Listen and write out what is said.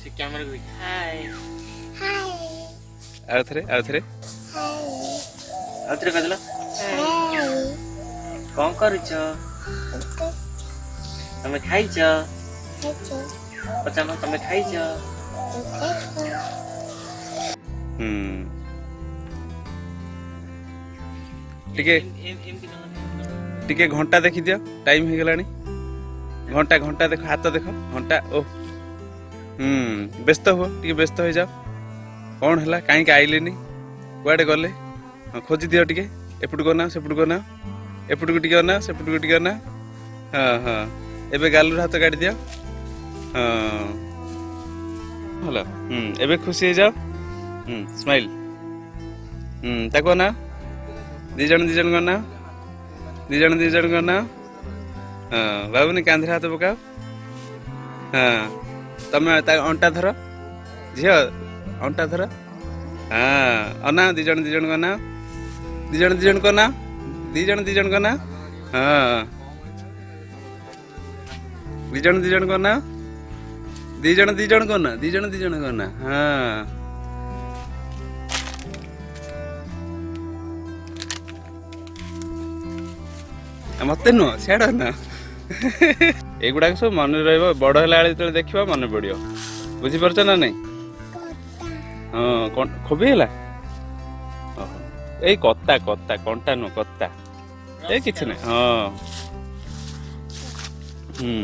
ସେ କ୍ୟାମେରାକୁ ଦେଖି ହାଏ। ଆଉ ଥରେ, ଆଉ ଥରେ। ଆଉ ଥରେ କହିଦେଲ। କଣ କରୁଛ ତମେ? ଖାଇଛ? ପଚାରୁନ, ତମେ ଖାଇଛ? ହୁଁ, ଟିକେ ଏମିତି। ଟିକେ ଘଣ୍ଟା ଦେଖିଦିଅ, ଟାଇମ୍ ହେଇଗଲାଣି। ଘଣ୍ଟା, ଘଣ୍ଟା ଦେଖ, ହାତ ଦେଖ, ଘଣ୍ଟା। ଓ ହୁଁ, ବ୍ୟସ୍ତ ହୁଅ, ଟିକେ ବ୍ୟସ୍ତ ହେଇଯାଅ। କ'ଣ ହେଲା, କାହିଁକି ଆଇଲେନି, କୁଆଡ଼େ ଗଲେ? ହଁ, ଖୋଜି ଦିଅ ଟିକେ। ଏପଟକୁ ଅନାଅ, ସେପଟକୁ ଅନାଅ, ଏପଟକୁ ଟିକେ ଅନାଅ, ସେପଟକୁ ଟିକେ ଅନାଅ। ହଁ, ଏବେ ଗାଲରୁ ହାତ କାଢ଼ିଦିଅ। ହଁ, ଭଲ। ହୁଁ, ଏବେ ଖୁସି ହେଇଯାଅ। ହୁଁ, ସ୍ମାଇଲ୍। ହୁଁ, ତାକୁ ଅନାଅ। ଦି ଜଣ ଦି ଜଣଙ୍କୁ ଅନାଅ, ଦି ଜଣ ଦି ଜଣଙ୍କୁ ଅନାଅ। ହଁ, ବାବୁନି, କାନ୍ଧରେ ହାତ ପକାଅ। ହଁ, ତମେ ତା ଅଣ୍ଟା ଧର। ଝିଅ, ଅଣ୍ଟା ଧର। ହଁ, ଅନାଅ, ଦି ଜଣ ଦି ଜଣଙ୍କୁ ଅନାଅ, ଦି ଜଣ ଦି ଜଣଙ୍କୁ ଅନାଅ, ଦି ଜଣ ଦି ଜଣଙ୍କୁ ଅନାଅ। ହଁ, ଦି ଜଣ ଦି ଜଣଙ୍କୁ ଅନାଅ, ଦି ଜଣ ଦି ଜଣଙ୍କୁ ଅନାଅ, ଦି ଜଣ ଦି ଜଣଙ୍କୁ ଅନାଅ। ହଁ, ମତେ ନୁହଁ, ସିଆଡ଼େ ନା। ଏଗୁଡ଼ାକ ସବୁ ମନେ ରହିବ, ବଡ଼ ହେଲା ବେଳେ ଯେତେବେଳେ ଦେଖିବ ମନେ ପଡ଼ିବ। ବୁଝିପାରୁଛ ନା ନାଇଁ? ହଁ, ଖୋବି ହେଲା। ଓହୋ, ଏଇ କତା, କତା, କଣ୍ଟା ନୁହଁ, କତା। ଏ କିଛି ନାହିଁ। ହଁ, ହୁଁ।